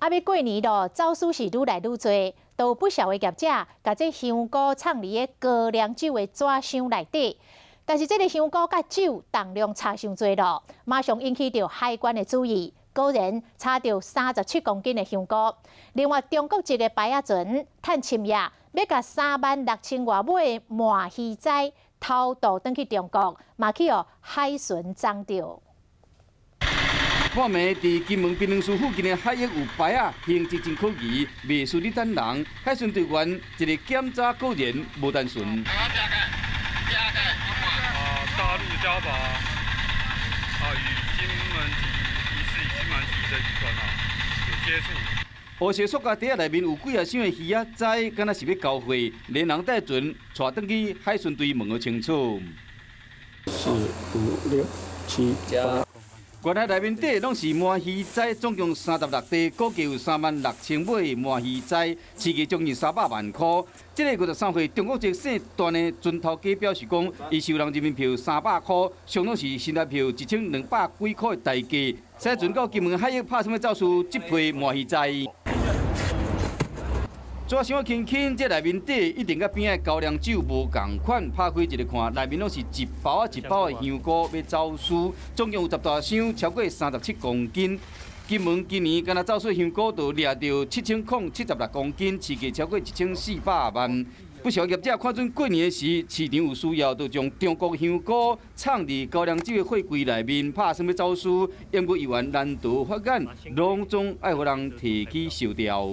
啊，欲過年囉，走私是愈來愈濟，都有不少的業者共這香菇藏佇个高粱酒的紙箱內底。但是這个香菇佮酒重量差傷濟囉，馬上引起著海關的注意，果然查著37公斤的香菇。另外，中國籍的排仔船趁深夜，欲共3萬6千外尾鰻魚仔偷渡轉去中國，嘛去予海巡摠著。半暝佇金門檳榔嶼附近的海域有排仔形跡真可疑，袂輸咧等人。海巡隊員一個檢查，果然無單純。啊，大陸加把啊，與金門籍疑似與金門籍的漁船啊有接觸。黑色塑膠袋仔內面有幾仔箱的魚仔仔，敢若是欲交貨，連人帶船帶轉去海巡隊問個清楚。四五六七八。原來內面底攏是鰻魚仔，總共36袋，估計有3萬6千尾鰻魚仔，市價將近300萬箍。這个53歲中國籍姓段的船頭家表示講，伊收人人民幣300箍，相當是新台幣1200幾箍的代價。駛船到金門海域拍算欲走私這批鰻魚仔。紙箱輕輕，這內面底一定佮邊仔高粱酒無仝款，拍開一个看，內面攏是一包仔一包的香菇，欲走私，總共有10大箱，超過37公斤。金門今年干焦走私香菇就掠著7076公斤，市價超過1400萬。不少業者看準過年時市場有需要，就將中國香菇藏佇高粱酒的貨櫃內面，拍算欲走私，毋過猶原難逃法眼，攏總愛予人提起收掉。